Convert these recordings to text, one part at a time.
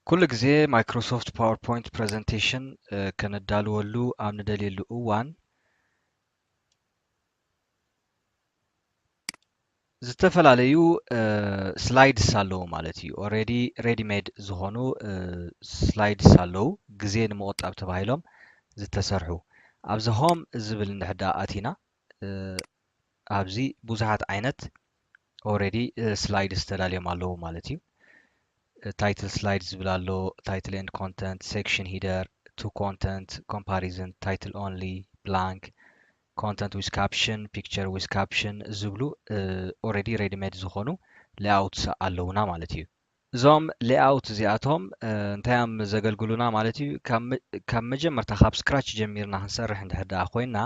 ኩሉ ግዜ ማይክሮሶፍት ፓወርፖይንት ፕረዘንቴሽን ከነዳልወሉ ኣብ ንደልየሉ እዋን ዝተፈላለዩ ስላይድስ ኣለዉ ማለት እዩ። ኦልሬዲ ሬዲ ሜድ ዝኾኑ ስላይድስ ኣለዉ፣ ግዜ ንምቑጣብ ተባሂሎም ዝተሰርሑ። ኣብዚ ሆም ዝብል እንድሕር ደኣ ኣቲና ኣብዚ ብዙሓት ዓይነት ኦልሬዲ ስላይድስ ተዳልዮም ኣለዉ ማለት እዩ። ታይትል ስላይድ ዝብል ኣሎ፣ ታይትል ኤንድ ኮንተንት፣ ሴክሽን ሂደር፣ ቱ ኮንተንት፣ ኮምፓሪዝን፣ ታይትል ኦንሊ፣ ብላንክ፣ ኮንተንት ዊዝ ካፕሽን፣ ፒክቸር ዊዝ ካፕሽን ዝብሉ ኦልሬዲ ሬዲ ሜድ ዝኾኑ ሌኣውትስ ኣለዉና ማለት እዩ። እዞም ሌኣውት እዚኣቶም እንታይ እዮም ዘገልግሉና ማለት እዩ? ካብ መጀመርታ ካብ ስክራች ጀሚርና ክንሰርሕ እንድሕር ደኣ ኮይና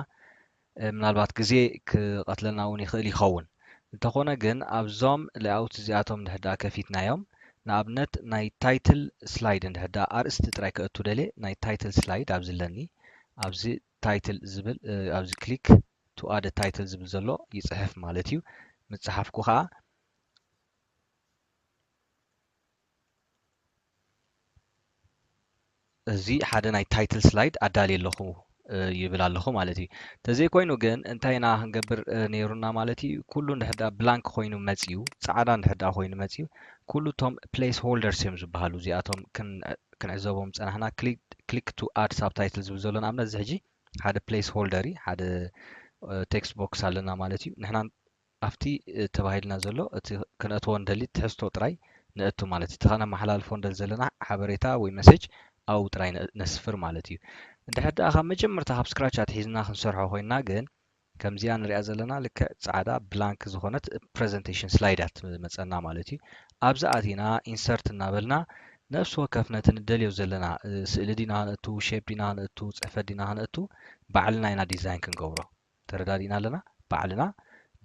ምናልባት ግዜ ክቐትለና እውን ይኽእል ይኸውን። እንተኾነ ግን ኣብዞም ሌኣውት እዚኣቶም እንድሕር ደኣ ከፊትናዮም፣ ንኣብነት ናይ ታይትል ስላይድ እንድሕር ደኣ ኣርእስቲ ጥራይ ከእቱ ደልየ፣ ናይ ታይትል ስላይድ ኣብዚ ኣለኒ፣ ኣብዚ ታይትል ዝብል ኣብዚ ክሊክ ቱ ኣድ ታይትል ዝብል ዘሎ ይፅሕፍ ማለት እዩ። ምፅሓፍኩ ከዓ እዚ ሓደ ናይ ታይትል ስላይድ ኣዳልየ ኣለኹ ይብል ኣለኹ ማለት እዩ። ተዘይኮይኑ ግን እንታይ ኢና ክንገብር ነይሩና ማለት እዩ? ኩሉ እንድሕር ደኣ ብላንክ ኮይኑ መፅዩ፣ ፃዕዳ እንድሕር ደኣ ኮይኑ መፅዩ፣ ኩሉ እቶም ፕሌስ ሆልደርስ እዮም ዝበሃሉ፣ እዚኣቶም ክንዕዘቦም ዝፀናሕና። ክሊክ ቱ ኣድ ሳብታይትል ዝብል ዘሎ ንኣብነት እዚ ሕጂ ሓደ ፕሌስ ሆልደር እዩ፣ ሓደ ቴክስት ቦክስ ኣለና ማለት እዩ። ንሕና ኣብቲ ተባሂልና ዘሎ እቲ ክነእትዎ እንደሊ ትሕዝቶ ጥራይ ነእቱ ማለት እዩ። እቲ ከነመሓላልፎ እንደሊ ዘለና ሓበሬታ ወይ መሴጅ ኣብኡ ጥራይ ነስፍር ማለት እዩ። እንድሕር ደኣ ካብ መጀመርታ ካብ ስክራች ኣትሒዝና ክንሰርሖ ኮይንና ግን ከምዚኣ ንሪኣ ዘለና ልክዕ ፃዕዳ ብላንክ ዝኾነት ፕረዘንቴሽን ስላይድ እያ ትመፀና ማለት እዩ። ኣብዚ ኣቲና ኢንሰርት እናበልና ነፍሲ ወከፍ ነቲ ንደልዮ ዘለና ስእሊ ዲና ክነእቱ፣ ሼፕ ዲና ክነእቱ፣ ፅሕፈት ዲና ክነእቱ ባዕልና ኢና ዲዛይን ክንገብሮ። ተረዳዲእና ኣለና። ባዕልና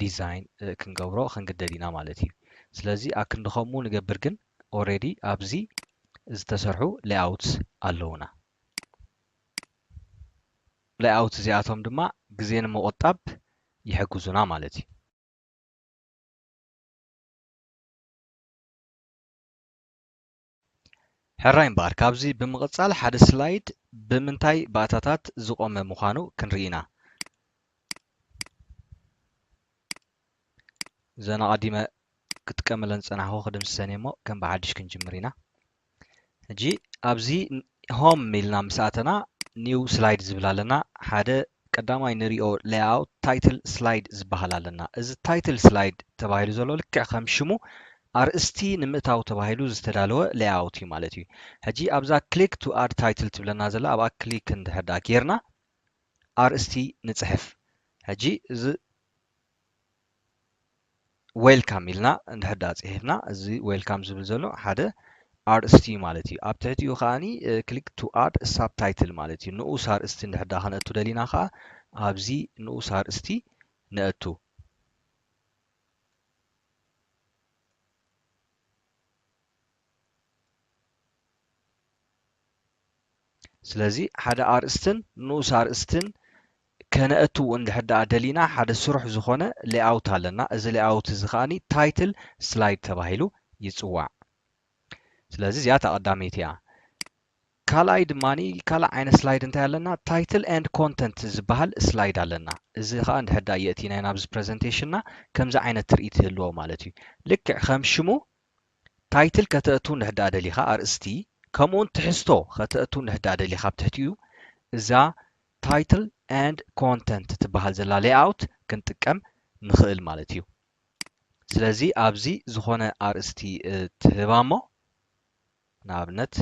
ዲዛይን ክንገብሮ ክንግደድ ኢና ማለት እዩ። ስለዚ ኣክንዲ ከምኡ ንገብር ግን ኦልሬዲ ኣብዚ ዝተሰርሑ ሌኣውትስ ኣለዉና። ሌኣውት እዚኣቶም ድማ ግዜ ንምቑጣብ ይሕግዙና ማለት እዩ። ሕራይ እምበኣር ካብዚ ብምቕጻል ሓደ ስላይድ ብምንታይ ባእታታት ዝቖመ ምዃኑ ክንርኢ ኢና። እዘን ኣቐዲመ ክጥቀመለን ዝጸናሕኩ ክድምስሰን እየ እሞ ከም ብሓድሽ ክንጅምር ኢና። ሕጂ ኣብዚ ሆም ኢልና ምስ ኣተና ኒው ስላይድ ዝብል ኣለና። ሓደ ቀዳማይ ንሪኦ ሌኣውት ታይትል ስላይድ ዝበሃል ኣለና። እዚ ታይትል ስላይድ ተባሂሉ ዘሎ ልክዕ ከም ሽሙ ኣርእስቲ ንምእታው ተባሂሉ ዝተዳለወ ሌኣውት እዩ ማለት እዩ። ሕጂ ኣብዛ ክሊክ ቱ ኣድ ታይትል ትብለና ዘላ ኣብኣ ክሊክ እንድሕር ደኣ ጌርና ኣርእስቲ ንጽሕፍ። ሕጂ እዚ ዌልካም ኢልና እንድሕር ደኣ ጽሒፍና እዚ ዌልካም ዝብል ዘሎ ሓደ ኣርእስቲ እዩ ማለት እዩ። ኣብ ትሕቲኡ ከኣኒ ክሊክ ቱ ኣድ ሳብታይትል ማለት እዩ። ንኡስ ኣርእስቲ እንድሕር ደኣ ከነእቱ ደሊና ከኣ ኣብዚ ንኡስ ኣርእስቲ ነእቱ። ስለዚ ሓደ ኣርእስትን ንኡስ ኣርእስትን ከነእቱ እንድሕር ደኣ ደሊና ሓደ ስሩሕ ዝኾነ ሌኣውት ኣለና። እዚ ሌኣውት እዚ ከኣኒ ታይትል ስላይድ ተባሂሉ ይጽዋዕ። ስለዚ እዚኣ እታ ቀዳመይቲ እያ። ካልኣይ ድማ ካልእ ዓይነት ስላይድ እንታይ ኣለና? ታይትል ኤንድ ኮንተንት ዝበሃል ስላይድ ኣለና። እዚ ከዓ እንድሕር ደኣ የእቲናዮ ናብዚ ፕረዘንቴሽንና ከምዚ ዓይነት ትርኢት ይህልዎ ማለት እዩ። ልክዕ ከም ሽሙ ታይትል ከተእቱ እንድሕር ደኣ ደሊኻ ኣርእስቲ፣ ከምኡውን ትሕዝቶ ከተእቱ እንድሕር ደኣ ደሊኻ ኣብ ትሕቲኡ እዛ ታይትል ኤንድ ኮንተንት ትበሃል ዘላ ሌኣውት ክንጥቀም ንኽእል ማለት እዩ። ስለዚ ኣብዚ ዝኾነ ኣርእስቲ ትህባ እሞ ንኣብነት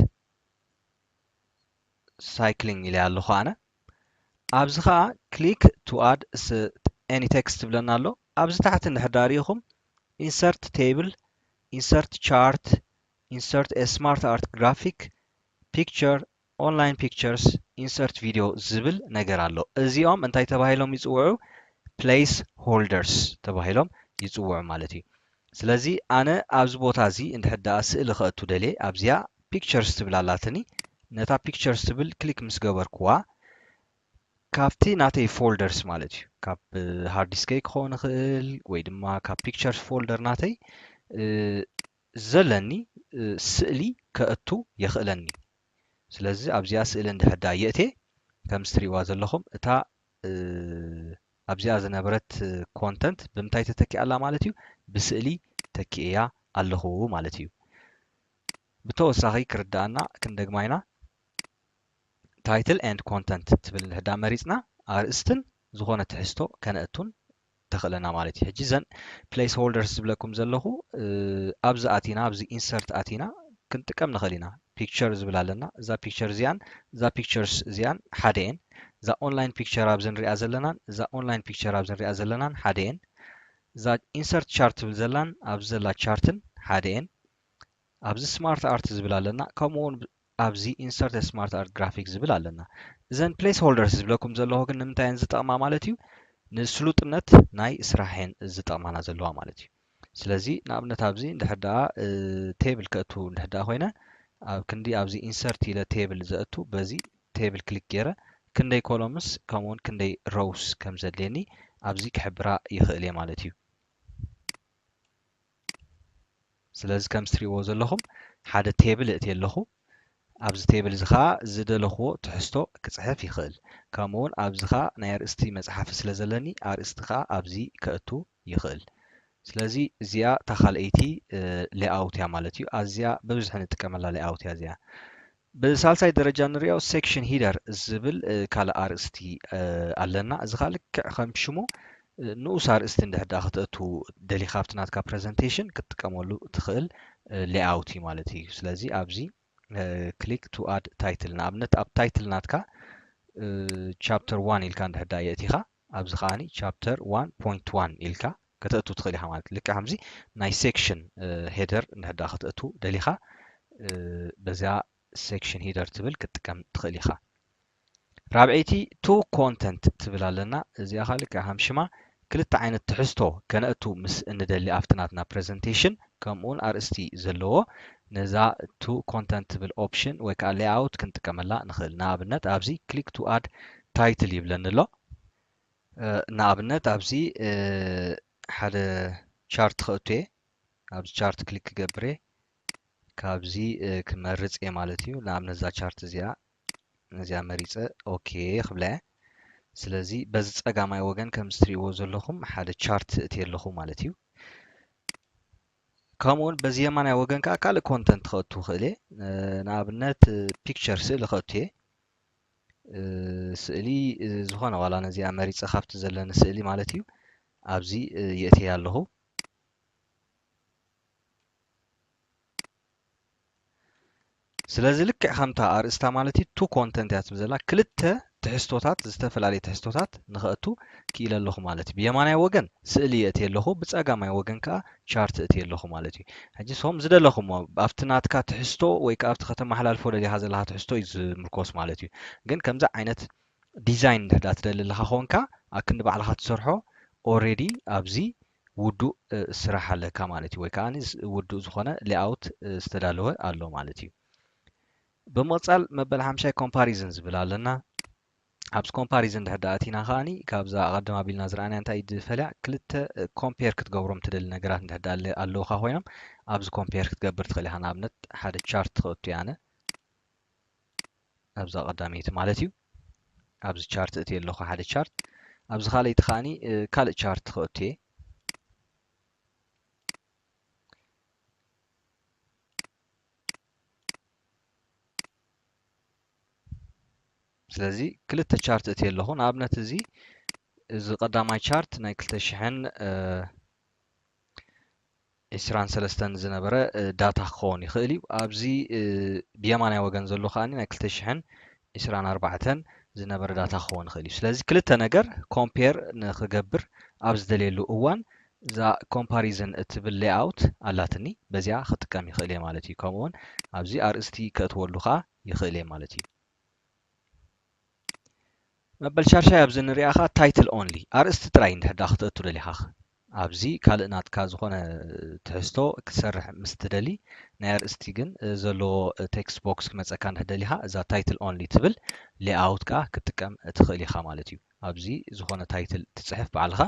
ሳይክሊንግ ኢለ ኣለኹ ኣነ። ኣብዚ ኸዓ ክሊክ ቱ ኣድ ኤኒ ቴክስት ትብለና ኣሎ። ኣብዚ ታሕቲ እንድሕር ደኣ ሪኢኹም ኢንሰርት ቴብል፣ ኢንሰርት ቻርት፣ ኢንሰርት ኤ ስማርት ኣርት ግራፊክ፣ ፒክቸር፣ ኦንላይን ፒክቸርስ፣ ኢንሰርት ቪድዮ ዝብል ነገር ኣሎ። እዚኦም እንታይ ተባሂሎም ይጽውዑ? ፕሌስ ሆልደርስ ተባሂሎም ይጽውዑ ማለት እዩ። ስለዚ ኣነ ኣብዚ ቦታ እዚ እንድሕር ደኣ ስእሊ ከእቱ ደልየ ኣብዚኣ ፒክቸርስ ትብል ኣላትኒ። ነታ ፒክቸርስ ትብል ክሊክ ምስ ገበርኩዋ ካብቲ ናተይ ፎልደርስ ማለት እዩ፣ ካብ ሃርድ ዲስከይ ክኸውን ይኽእል ወይ ድማ ካብ ፒክቸርስ ፎልደር ናተይ ዘለኒ ስእሊ ከእቱ የኽእለኒ። ስለዚ ኣብዚኣ ስእሊ እንድሕር ደኣ የእትየ፣ ከምዚ ትሪእዋ ዘለኹም እታ ኣብዚኣ ዝነበረት ኮንተንት ብምንታይ ተተኪኣ ኣላ ማለት እዩ? ብስእሊ ተኪእያ ኣለኹ ማለት እዩ። ብተወሳኺ ክርዳኣና ክንደግማ ኢና። Title and content ትብል እንድሕር ደኣ መሪፅና ኣርእስትን ዝኾነ ትሕዝቶ ከነእቱን ተኽእለና ማለት እዩ። ሕጂ እዘን place holders ዝብለኩም ዘለኹ ኣብዚ ኣቲና፣ ኣብዚ insert ኣቲና ክንጥቀም ንኽእል ኢና። Picture ዝብል ኣለና። እዛ picture እዚኣን እዛ pictures እዚኣን ሓደ እየን። እዛ online picture ኣብዚ ንሪኣ ዘለናን እዛ online picture ኣብዚ ንሪኣ ዘለናን ሓደ እየን። እዛ insert chart ትብል ዘላን ኣብዚ ዘላ ቻርትን ሓደ እየን። ኣብዚ smart art ዝብል ኣለና። ከምኡ እውን ኣብዚ insert smart art graphic ዝብል ኣለና። እዘን place holders ዝብለኩም ዘለኹ ግን ንምንታይ እየን ዝጠቕማ ማለት እዩ? ንስሉጥነት ናይ ስራሕ እየን ዝጠቕማና ዘለዋ ማለት እዩ። ስለዚ ንኣብነት ኣብዚ እንድሕር ደኣ table ከእቱ እንድሕር ደኣ ኮይነ ኣብ ክንዲ ኣብዚ insert ኢለ table ዘእቱ በዚ table click ገይረ ክንደይ columns ከምኡውን ክንደይ rows ከም ዘድልየኒ ኣብዚ ክሕብራ ይኽእል እየ ማለት እዩ። ስለዚ ከም ትሪእዎ ዘለኹም ሓደ table እእትየ ኣለኹ። ኣብዚ table እዚ ኸዓ ዝደለኽዎ ትሕዝቶ ክፅሕፍ ይኽእል። ከምኡ እውን ኣብዚ ኸዓ ናይ ኣርእስቲ መፅሓፊ ስለ ዘለኒ ኣርእስቲ ኸዓ ኣብዚ ከእቱ ይኽእል። ስለዚ እዚኣ እታ ካልኣይቲ layout እያ ማለት እዩ። ኣዝያ ብብዝሒ ንጥቀመላ layout እያ እዚኣ። ብሳልሳይ ደረጃ ንሪኦ section header ዝብል ካልእ ኣርእስቲ ኣለና። እዚ ኸዓ ልክዕ ከም ሽሙ ንኡስ ኣርእስቲ እንድሕር ደኣ ክተእቱ ደሊኻ ኣብቲ ናትካ presentation ክትጥቀመሉ ትኽእል layout እዩ ማለት እዩ። ስለዚ ኣብዚ click to add title ንኣብነት ኣብ title ናትካ chapter one ኢልካ እንድሕር ደኣ የእቲኻ ኣብዚ ኸዓኒ chapter one point one ኢልካ ከተእቱ ትኽእል ኢኻ ማለት ልክዕ ከምዚ ናይ section header እንድሕር ደኣ ከተእቱ ደሊኻ በዚኣ section header ትብል ክትጥቀም ትኽእል ኢኻ። ራብዐይቲ to content ትብል ኣለና። እዚኣ ኸዓ ልክዕ ከም ሽማ ክልተ ዓይነት ትሕዝቶ ከነእቱ ምስ እንደሊ ኣብቲ ናትና presentation ከምኡውን ኣርእስቲ ዘለዎ ነዛ to content ትብል option ወይ ከዓ layout ክንጥቀመላ ንኽእል። ንኣብነት ኣብዚ click to add title ይብለኒ ኣሎ። ንኣብነት ኣብዚ ሓደ chart ከእቱ እየ። ኣብዚ chart click ክገብር እየ። ካብዚ ክመርፅ እየ ማለት እዩ። ንኣብነት እዛ chart እዚኣ ነዚኣ መሪፀ okay ክብላ እየ። ስለዚ በዚ ፀጋማይ ወገን ከም እትሪእዎ ዘለኹም ሓደ chart እእትየ ኣለኹ ማለት እዩ። ከምኡውን በዚ የማናይ ወገን ከዓ ካልእ content ከእቱ እኽእል እየ። ንኣብነት picture ስእሊ ከእቱ እየ። ስእሊ ዝኾነ ዋላ ነዚኣ መሪፀ ካብቲ ዘለኒ ስእሊ ማለት እዩ ኣብዚ የእትየ ኣለኹ። ስለዚ ልክዕ ከምታ ኣርእስታ ማለት እዩ to content እያ ትብል ዘላ ክልተ ትሕዝቶታት ዝተፈላለዩ ትሕዝቶታት ንኸእቱ ክኢለ ኣለኹ ማለት እዩ። ብየማናይ ወገን ስእሊ የእትየ ኣለኹ፣ ብፀጋማይ ወገን ከዓ chart እእትየ ኣለኹ ማለት እዩ። ሕጂ ንስኹም ዝደለኹሞ ኣብቲ ናትካ ትሕዝቶ ወይ ከዓ ኣብቲ ከተመሓላልፎ ደሊኻ ዘለኻ ትሕዝቶ እዩ ዝምርኮስ ማለት እዩ። ግን ከምዚ ዓይነት design እንድሕር ደኣ ትደሊ ኣለኻ ኾንካ ኣብ ክንዲ ባዕልኻ ትሰርሖ already ኣብዚ ውዱእ ስራሕ ኣለካ ማለት እዩ። ወይ ከዓ ውዱእ ዝኾነ layout ዝተዳለወ ኣሎ ማለት እዩ። ብምቕፃል መበል ሓምሻይ comparison ዝብል ኣለና። ኣብዚ comparison እንድሕር ደኣ ኣቲና ከዓኒ ካብዛ ኣቐድም ኣቢልና ዝረኣናያ እንታይ እዩ ዝፈልያ ክልተ compare ክትገብሮም ትደሊ ነገራት እንድሕር ደኣ ኣለውካ ኮይኖም ኣብዚ compare ክትገብር ትኽእል ኢኻ። ንኣብነት ሓደ chart ክእቱ እየ ኣነ ኣብዛ ቀዳመይቲ ማለት እዩ። ኣብዚ chart እእትየ ኣለኹ ሓደ chart። ኣብዚ ካልኣይቲ ከዓኒ ካልእ chart ክእቱ እየ። ስለዚ ክልተ chart እእትየ ኣለኹ። ንኣብነት እዚ እዚ ቀዳማይ chart ናይ ክልተ ሽሕን ዕስራን ሰለስተን ዝነበረ data ክኸውን ይኽእል እዩ። ኣብዚ ብየማናይ ወገን ዘሎ ከኣ ናይ ክልተ ሽሕን ዕስራን ኣርባዕተን ዝነበረ data ክኸውን ይኽእል እዩ። ስለዚ ክልተ ነገር compare ንኽገብር ኣብ ዝደልየሉ እዋን እዛ comparison እትብል layout ኣላትኒ፣ በዚኣ ክጥቀም ይኽእል እየ ማለት እዩ። ከምኡውን ኣብዚ ኣርእስቲ ከእትወሉ ከኣ ይኽእል እየ ማለት እዩ። መበል ሻድሻይ ኣብዚ ንሪኣ ኸዓ title only ኣርእስቲ ጥራይ እንድሕር ደኣ ክተእቱ ደሊኻ ኣብዚ ካልእ ናትካ ዝኾነ ትሕዝቶ ክትሰርሕ ምስ ትደሊ ናይ ኣርእስቲ ግን ዘለዎ text box ክመፀካ እንድሕር ደሊኻ እዛ title only ትብል layout ከዓ ክትጥቀም ትኽእል ኢኻ ማለት እዩ። ኣብዚ ዝኾነ title ትፅሕፍ ባዕልኻ።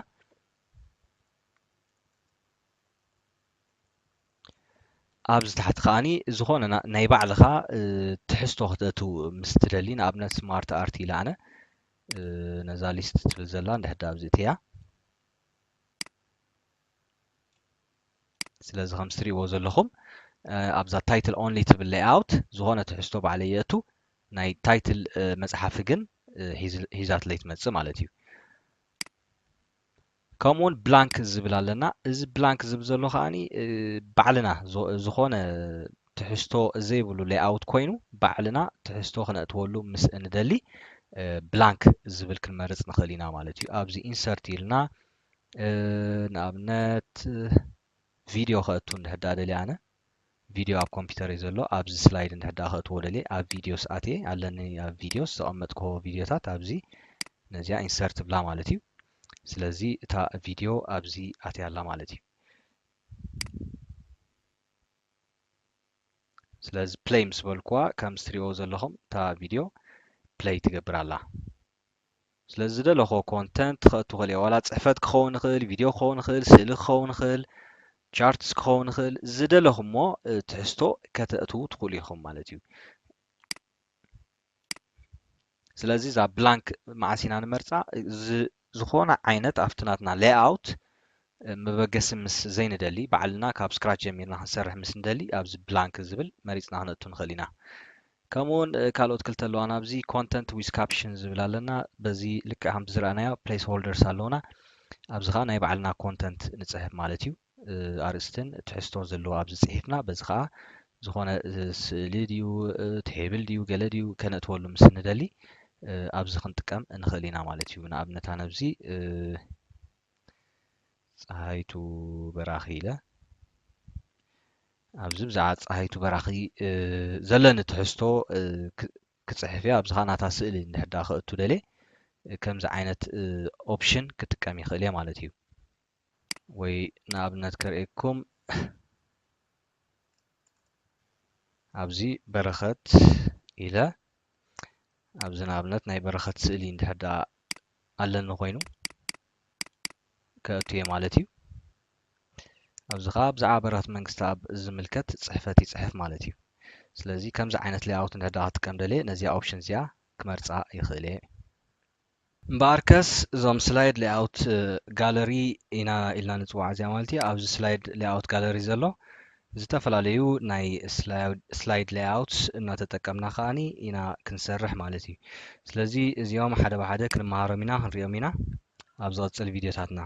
ኣብዚ ታሕቲ ከዓኒ ዝኾነ ናይ ባዕልኻ ትሕዝቶ ክተእትው ምስ ትደሊ፣ ንኣብነት smart art ኢለ ኣነ ነዛ list ትብል ዘላ እንድሕር ኣብዚ እትያ። ስለዚ ከም እትሪእዎ ዘለኹም ኣብዛ title only ትብል layout ዝኾነ ትሕዝቶ ባዕለይ የእቱ። ናይ title መፅሓፊ ግን ሒዛትለይ ትመፅእ ማለት እዩ። ከምኡውን blank ዝብል ኣለና። እዚ blank ዝብል ዘሎ ከዓኒ ባዕልና ዝኾነ ትሕዝቶ ዘይብሉ layout ኮይኑ ባዕልና ትሕዝቶ ክነእትወሉ ምስ እንደሊ blank ዝብል ክንመርፅ ንኽእል ኢና ማለት እዩ። ኣብዚ insert ኢልና ንኣብነት ቪድዮ ከእቱ እንድሕር ደልየ ኣነ ቪድዮ ኣብ ኮምፒውተር እዩ ዘሎ። ኣብዚ slide እንድሕር ከእትዎ ደልየ ኣብ videos ኣትየ ኣለኒ። ኣብ videos ዘቐመጥክዎ ቪድዮታት ኣብዚ ነዚኣ insert ብላ ማለት እዩ። ስለዚ እታ ቪድዮ ኣብዚ ኣትያ ኣላ ማለት እዩ። ስለዚ play ምስ በልኩዋ ከም እትሪእዎ ዘለኹም እታ ቪድዮ play ትገብር ኣላ። ስለዚ ዝደለኹዎ content ከእቱ ክእል እየ። ዋላ ፅሕፈት ክኸውን ይኽእል፣ ቪድዮ ክኸውን ይኽእል፣ ስእሊ ክኸውን ይኽእል፣ charts ክኸውን ይኽእል፣ ዝደለኹሞ ትሕዝቶ ከተእትዉ ትኽእሉ ኢኹም ማለት እዩ። ስለዚ እዛ blank መዓስ ኢና ንመርፃ? ዝኾነ ዓይነት ኣብቲ ናትና layout መበገሲ ምስ ዘይንደሊ፣ ባዕልና ካብ scratch ጀሚርና ክንሰርሕ ምስ ንደሊ ኣብዚ blank ዝብል መሪፅና ክነእቱ ንኽእል ኢና። ከምኡውን ካልኦት ክልተ ኣለዋና። ኣብዚ content with caption ዝብል ኣለና። በዚ ልክዕ ከምቲ ዝረኣናዮ placeholders ኣለውና። ኣብዚ ከዓ ናይ ባዕልና content ንፅሕፍ ማለት እዩ። ኣርእስትን ትሕዝቶን ዘለዎ ኣብዚ ፅሒፍና በዚ ከዓ ዝኾነ ስእሊ ድዩ፣ table ድዩ፣ ገለ ድዩ ከነእትወሉ ምስ ንደሊ ኣብዚ ክንጥቀም ንኽእል ኢና ማለት እዩ። ንኣብነት ኣነ ኣብዚ ፀሃይቱ በራኺ ኢለ ኣብዚ ብዛዕባ ፀሃይቱ በራኺ ዘለኒ ትሕዝቶ ክፅሕፍ እየ። ኣብዚ ከዓ ናታ ስእሊ እንድሕር ከእቱ ደልየ ከምዚ ዓይነት option ክጥቀም ይኽእል እየ ማለት እዩ። ወይ ንኣብነት ከርእየኩም ኣብዚ በረኸት ኢለ ኣብዚ ንኣብነት ናይ በረኸት ስእሊ እንድሕር ኣለኒ ኮይኑ ከእቱ እየ ማለት እዩ። ኣብዚ ከዓ ብዛዕባ በረኸት መንግስተኣብ ዝምልከት ፅሕፈት ይፅሕፍ ማለት እዩ። ስለዚ ከምዚ ዓይነት layout እንድሕር ክትጥቀም ደልየ ነዚኣ option እዚኣ ክመርፃ ይኽእል እየ። እምበኣርከስ እዞም slide layout gallery ኢና ኢልና ንፅዋዕ እዚኣ ማለት እዩ። ኣብዚ slide layout gallery ዘሎ ዝተፈላለዩ ናይ slide layouts እናተጠቀምና ከዓኒ ኢና ክንሰርሕ ማለት እዩ። ስለዚ እዚኦም ሓደ ብሓደ ክንመሃሮም ኢና፣ ክንሪኦም ኢና ኣብ ዝቐፅል ቪድዮታትና።